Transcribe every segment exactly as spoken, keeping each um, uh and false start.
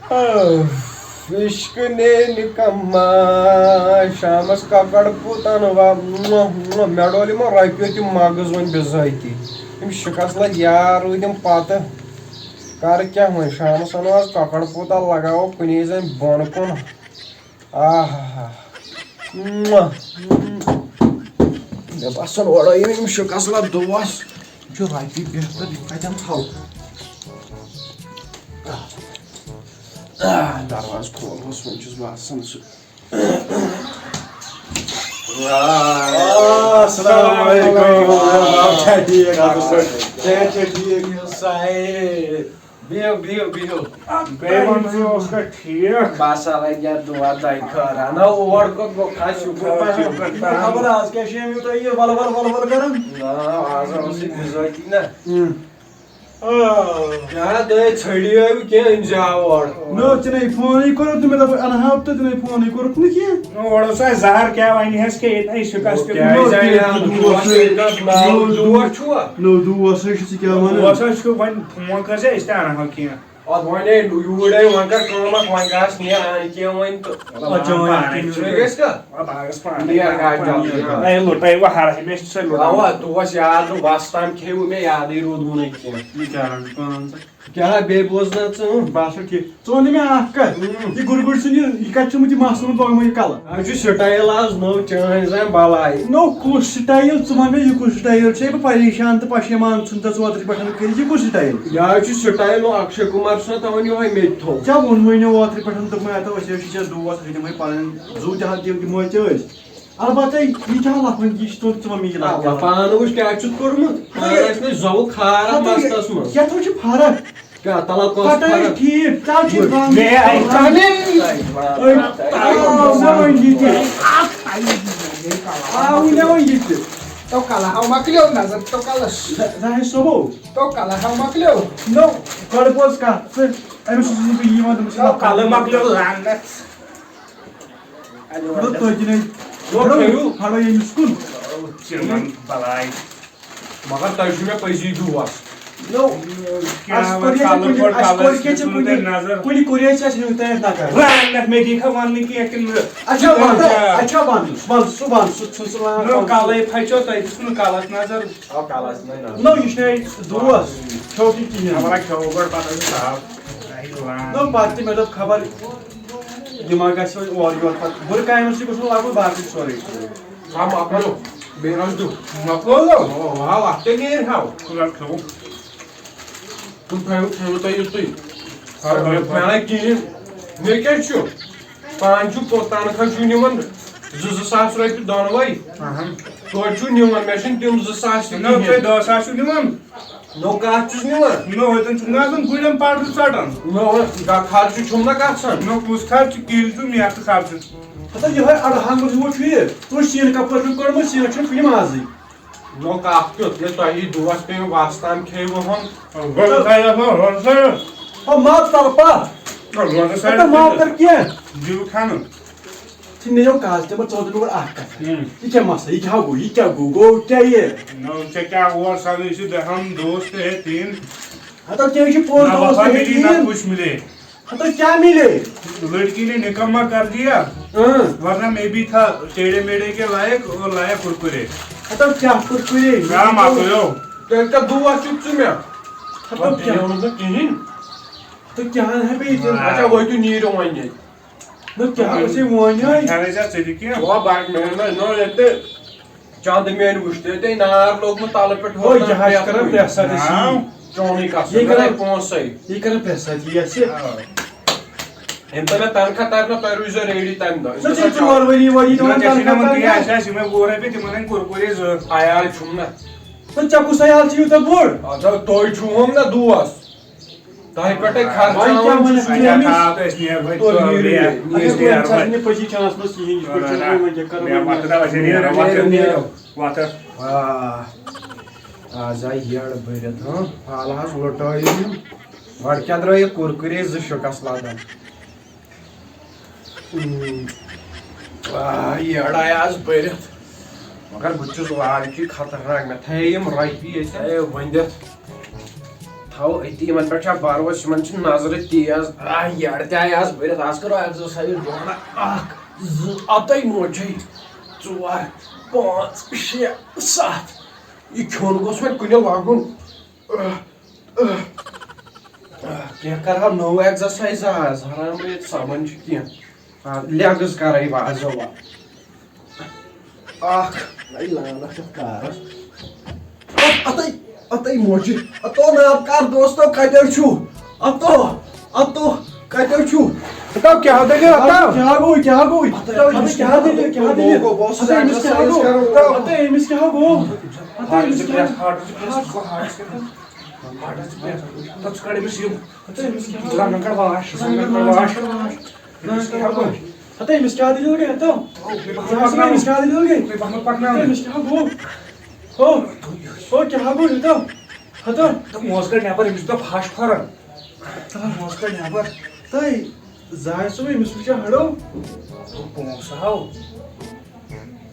عشق نے نکما، شامس کۄکر پوٗت انوا، مہ، مہ، مےٚ ڈول یِمو رۄپیو تہِ مغز وۄنۍ بِذٲتی۔ یِم شِکس لگۍ یار روٗدۍ یِم پتہٕ۔ کر کیٛاہ وۄنۍ، شامس انو آز کۄکر پوٗتا، لگاوو کُنی زٔنۍ بۄن کُن۔ آہا۔ مہ۔ مےٚ باسان اورٕ یِم، یِم شِکس لگۍ دوس۔ یِم چھِ رۄپیہِ بہتر، یِم کتٮ۪ن تھاوو؟ آہ، دروازٕ کھولہوس، وۄنۍ چھُس باسان سُہ۔ آہ، السلام علیکم۔ آ، ٹھیٖک، اَصٕل پٲٹھۍ۔ صحت چھا ٹھیٖک؟ سعید، بِہِو، بِہِو، بِہِو۔ بیٚیہِ وَن ژٕ، اوسکھا ٹھیٖک؟ بس، اَوَے یَتھ دُعا دۄیہِ خٲرا۔ نہ، اور کوٚت گوٚو؟ خاص شُکُر پَہَم۔ شُکُر پَہَم۔ خبر آز کیٛاہ چھِ یِم یوٗتاہ یہِ وَلہٕ وَلہٕ وَلہٕ وَلہٕ کَران؟ نہ، آز اوس یہِ بِذٲتی نہ۔ اۭں۔ آ۔ کیٛاہ تُہۍ ژھٔنڈیو أمۍ کینٛہہ، أمۍ زِ آو اورٕ۔ نہ، ژےٚ نے فونٕے کوٚرُتھ نہٕ، مےٚ دوٚپ، اَنہٕ ہاو تہٕ ژےٚ نے فونٕے کوٚرُتھ نہٕ کینٛہہ۔ نہ، اورٕ اوس اَسہِ زہر کیٛاہ وَنہِ ہَس کیٛاہ ییٚتہِ نَے شِکَس تہِ کیٛازِ کُنہِ۔ آے نہٕ دوس، نوٚو دوس، دوس چھُوا؟ نوٚو دوس ہے چھُ، ژٕ کیٛاہ وَنان؟ دوس حظ چھُ، وۄنۍ فون کٔرۍ زِ، أسۍ تہِ اَنہٕ ہاو کینٛہہ۔ اَدٕ وۄنۍ ہے یوٗرۍ ہے، وۄنۍ کَر کٲم اَکھ، وۄنۍ گژھ نیر اَنہِ کینٛہہ وۄنۍ تہٕ۔ اَدٕ وۄنۍ پانَے پانَے ژٕ گژھِ کَتھ؟ آ، بہٕ آس پانَے۔ نیر گاڑِ جلدی۔ اے، لُٹے وۄنۍ ہر ہمیشہِ چھِ سۄ لُٹان۔ اَوا، دوس یاد نہٕ، وَس تام کھیٚیہِ وۄنۍ مےٚ یادٕے روٗد وُنٕے کینٛہہ۔ یہِ کیٛاہ رَنٛگ پانہٕ ژٕ؟ کیٛاہ بیٚیہِ بوز نا ژٕ؟ بہٕ ہسا ٹھیٖک۔ ژٕ وَن تہٕ مےٚ اَکھ کَتھ، اۭں۔ یہِ گُرگُر چھُنہٕ یہِ، یہِ کَتہِ چھُ یِمو تہِ مَس ووٚنمُت، بہٕ اَنہٕ یہِ کَلہٕ؟ اَتھ چھُ سٹایل آز نٔو، چٲنۍ زَن بَلاے۔ نوٚو کُس سٹایل؟ ژٕ وَن مےٚ، یہِ کُس سٹایل چھُ؟ ہے، بہٕ پریشان تہٕ پشیمان ژھُن ژےٚ ژٕ اوترٕ پٮ۪ٹھ کٔرِتھ، یہِ کُس سٹایل؟ یہِ حظ چھُ سٹایل، نوٚو اکشے کُمار چھُنہ تھاوان یِہوٚے مےٚ تہِ تھوٚو۔ ژےٚ ووٚنمُے نہٕ اوترٕ پٮ۪ٹھ، دوٚپمَے، ہَتو، أسۍ حظ چھِ ژےٚ دوس، أسۍ دِمہوے پَنٕنۍ زُو تہِ ہَتھ دِم، دِمہوے ژےٚ أسۍ۔ البتہ یہِ کیٛاہ لفظ، یہِ چھِ تُہۍ ژٕ مےٚ یہِ لفظ آ، پانہٕ وٕچھ کیٛاہ چھُتھ کوٚرمُت۔ پانہٕ ٲسۍ مےٚ زَوٕ کھاران مَستَس منٛز۔ کیٛاہ تھوٚو چھِ فرق؟ کیٛاہ تَلہ کۄس پَتہٕ فرق؟ ٹھیٖک، ژٕ حظ چھِ وَنان۔ مےٚ آیہِ ژَلٕنۍ۔ أے، آو مےٚ وۄنۍ یہِ تہِ۔ آو مےٚ وۄنۍ یہِ تہِ۔ تو کَلہٕ ہاو مۄکلیو نظر، تو کَلَس۔ زاہد صٲبو۔ تو کَلہٕ ہاو مۄکلیو۔ نو، گۄڈٕ بوز کَتھ، ژٕ، أمِس اوسُس نہٕ بہٕ یِوان، دوٚپمَس، تو کَلہٕ مۄکلیو لعنت۔ گۄڈٕ تُہۍ تہِ نَے۔ گۄڈٕ تھٲیِو۔ کھڑو ییٚمِس کُن۔ چِلن بلاے۔ مگر تۄہہِ چھُو مےٚ پٔزی دوس۔ نو، کیٛاہ اَسہِ کوٚر وۄنۍ ییٚتہِ کَلہٕ کُنہِ، پھوٚٹ اَسہِ کوٚر کَلَس کیٛاہ ژےٚ دِژٕنہٕ کُنہِ، تۄہہِ نظر؟ کُنہِ کوٚر ییٚتہِ اَسہِ یوٗتاہ نظر۔ لعنت، مےٚ دی کھا وَننہٕ کینٛہہ کِنہٕ نہٕ؟ اچھا، وَن تہٕ، اچھا، وَن، وَن، سُہ وَن، سُہ ژھٕن سُہ لعنت نو، وَن۔ کَلَے پھَچو، تۄہہِ دِژٕنہٕ کَلَس نظر۔ آو کَلَس نَے نظر۔ نو، یہِ چھُنہٕ اَسہِ دوس، کھیوٚو تہِ کِہیٖنۍ۔ خبر ہا کھیوٚو گۄڈٕ، پَتہٕ ٲسۍ صاف۔ نو، پَتہٕ تہِ مےٚ دوٚپ خبر، یہِ ما گژھِ وۄنۍ اورٕ یورٕ پَتہٕ۔ بُرٕ کامہِ منٛز چھُ گژھُن لاگُن باقٕے سورُے۔ ہم اپنو، بیٚیہِ رَس دیُت۔ مۄکلو نہ؟ او، واو، اَتھ کیٛاہ نیرِ ہاو؟ رَس کھیوٚو۔ تِم تھٲیِو، تھٲیِو تُہۍ یُتُے۔ آ، مےٚ، مےٚ نَے کِہیٖنۍ۔ مےٚ کیٛاہ چھُ؟ پانہٕ چھُ پو-، تنخواہ چھُ نِوان زٕ، زٕ ساس رۄپیہِ دۄنوَے۔ اَہَن۔ توتہِ چھُ نِوان، مےٚ چھِنہٕ تِم زٕ ساس تہِ نہ، کِہیٖنۍ۔ تُہۍ دَہ ساس چھُو نِوان۔ نو کَتھ چھُس نِوان؟ نو، ہوتن چھُنہٕ آسان گُرٮ۪ن پٹرٕ ژٹان۔ نو، دا خرچہٕ چھُم نہ گژھان۔ نو، کُس خرچہٕ؟ کِلۍ چھُ میتھٕ خرچہٕ۔ ہتا یِہوٚے اَڑٕ ہنٛگُل ہیوٗ چھُ یہِ۔ تُہۍ سیٖنہٕ کپٲرۍ چھُو کٔڑمٕژ؟ سیٖنَس چھُنہٕ کُنہِ مَزٕے۔ نو کَتھ کیُتھ؟ ییٚلہِ تۄہہِ یہِ دوس پیٚیِو وَستان کھیٚیِو ہُم۔ گۄڈٕ تھایہِ اَتھ منٛز رۄزٕ۔ ہو، مَژٕ تَلہٕ پَتھ۔ رۄزٕ ہتا سایڈَس مَژٕ کھیٚیِو۔ کر کینٛہہ۔ دِیِو کھٮ۪نہٕ۔ ژٕ مےٚ یو کالہٕ تہِ، مگر ژٕ وَن تہٕ مےٚ گۄڈٕ اَکھ کَتھ۔ ہُم۔ یہِ کیٛاہ مسلہٕ؟ یہِ کیٛاہ گوٚو؟ یہِ کیٛاہ گوٚو؟ گوٚو کیٛاہ یہِ؟ نو، ژےٚ کیٛاہ اوس سَنٕے؟ یہِ چھِ دَہَن دوست ہے تین۔ ہَتو، تہِ ہے چھِ پوٚز، نہ دوست وفا ہے ملی، نہ تین۔ کچھ ملے۔ ہَتو، کیٛاہ مِلے؟ لڑکی نے نکاح مہ کر دیا، اۭں۔ ورنہ میں بھی تھا، ٹیڑھے میڑھے کے لائق اور لایا کرکرے۔ ہَتو، کیٛاہ کرکرے؟ کیٛاہ مۄکلیو؟ تیٚلہِ کَتھ دوس چھُکھ ژٕ مےٚ؟ ہَتو، پَتہٕ کیٛاہ؟ دیوٚو نہٕ ژےٚ کِہیٖنۍ۔ تہٕ کیٛاہ ہن ہے بیٚیہِ تِم؟ اچھا، ؤتھِو نیٖرِو وۄنۍ ییٚتہِ۔ نہ کیٛاہ اوس یہِ وۄنۍ ہے؟ خیالے ژےٚ، ژٕ تہِ کینٛہہ۔ او بَڑٕ مین نہ، نہ، ییٚتہِ چَندٕ میٛٲنۍ وٕچھ تہٕ ییٚتہِ نار لوٚگمُت تَلہٕ پٮ۪ٹھ او، ہیوٚر تام یہِ حظ چھِ پرٛٮ۪تھ کُنہِ۔ کران پرٛٮ۪تھ ساتہٕ أسۍ یی۔ چونٕے کَسُن، یہِ کران، نہ، پونٛسَے۔ یہِ کران پرٛٮ۪تھ ساتہٕ یی اَسہِ۔ آ۔ ییٚمہِ دۄہ مےٚ تَنخواہ تَرِ نہ، تُہۍ روٗزیو ریڈی تَمہِ دۄہ۔ أسۍ نہ، گژھو ژےٚ ژور ؤری وٲری دِوان نہ، ژےٚ چھُے نہ تَنخواہ ووٚنمُت کینٛہہ، تَنخواہ۔ اَسہِ آسہِ یِمَے وُہ رۄپیہِ، تِمَن ہَنہِ کُرکُرے زٕ۔ عیال چھُم نہ۔ نہ، ژےٚ کُس عیال چھُ یوٗتاہ بوٚڑ؟ اچھا، تُہۍ چھُو ہُم نہ دوس۔ تۄہہِ پٮ۪ٹھَے خرچاوُن چھُس بہٕ تٔمِس۔ اچھا، تھاو تہٕ أسۍ نیرو وۄنۍ۔ اور نیٖرِو، نیٖرِو، نیٖرِو، أسۍ اچھا، نیرو وۄنۍ۔ چھَنہٕ پٔزی چانس منٛز کِہیٖنۍ، یِتھ پٲٹھۍ چھُنہٕ وۄنۍ کیٛاہ کَرو۔ نہ، وۄتھ تہٕ وۄتھ نیرو، نیرو، وۄتھ۔ وۄتھ۔ آ، آز آیہِ یٔڑ بٔرِتھ، ہاں؟ حال حظ لُٹٲیِو یِم۔ گۄڈٕ کیٛاہ درٛٲیِکھ کُرکُرے زٕ شُکَس لَدان۔ آ، یٔڑ آیہِ آز بٔرِتھ۔ مگر بہٕ تہِ چھُس لالچی خطرناک، مےٚ تھایے یِم رۄپیہِ ییٚتہِ۔ اے، ؤنِتھ۔ تھاوو أتی، یِمن پٮ۪ٹھ چھا بھروسہٕ، یِمن چھِ نظرٕ تیز۔ آ، یٔڈ تہِ آیہِ آز بٔرِتھ، آز کرو exercise ڈۄڈ، اکھ، زٕ، اَتے موجی، ژور، پانٛژھ، شےٚ، ستھ۔ یہِ کھیوٚن گوٚژھ وۄنۍ کُنہِ لگُن۔ آ، آ، آ، کینٛہہ کرہا نٔو exercise آز، حرام ییٚتہِ سَمان چھُ کینٛہہ۔ آ، legs کرے وازو وازو۔ اکھ، اے لعنت یتھ کارس۔ اتھ، اتھے، اتھے موجہِ۔ اتو نابکار دوستو، کتیو چھُو؟ اتو، اتو، کتیو چھُو؟ اتو کیٛاہ دٔلیٖل، اتو؟ کیٛاہ گوٚو، کیٛاہ گوٚو؟ اتو کیٛاہ دٔلیٖل، کیٛاہ دٔلیٖل؟ اتو أمِس کیٛاہ گوٚو؟ اتو أمِس کیٛاہ گوٚو؟ اتو أمِس کیٛاہ گوٚو؟ اتو أمِس کیٛاہ گوٚو؟ اتو أمِس کیٛاہ گوٚو؟ ہتا أمِس کیٛاہ دٔلیٖل گٔے؟ ہتا، ژٕ وَن سا مےٚ، أمِس کیٛاہ دٔلیٖل گٔے؟ ہتا أمِس کیٛاہ گوٚو؟ ہو، ہو، کیٛاہ گوٚو؟ ہتا، ہتا۔ موزٕ کَڑ نٮ۪بر، أمِس چھُ پھَش کھۄرَن۔ موزٕ کَڑ نٮ۪بر۔ تہٕ زاہد صٲب، أمِس وٕچھا ہَڑو؟ دوٚپ پونٛسہٕ ہاو۔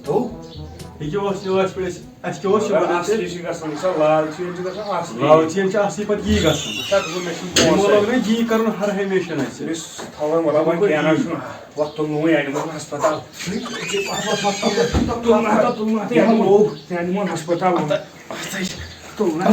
دوٚپ۔ یہِ کیٛاہ اوس، یہِ اوس پٮ۪ٹھ اَسہِ، اَسہِ کیٛاہ اوس یہِ وَنان اَصلی ژےٚ؟ چھِ گژھان، یہِ چھا لال چین چھِ گژھان اَصلی۔ لال چین چھِ اَصلی پَتہٕ یی گژھان۔ یہِ چھا دوٚپُن مےٚ چھُنہٕ یِمو پونٛسَے۔ لوگ نہ یی کَرُن ہر ہمیشہ اَسہِ۔ أمِس تھاوان وَلہٕ وۄنۍ کینٛہہ نہ چھُنہٕ۔ وۄتھ تُلنہٕ وۄنۍ اَنِمون ہسپتال۔ تُلنہٕ ہسپتال۔ تُلنہٕ ہسپتال۔ تُلنہٕ ہسپتال۔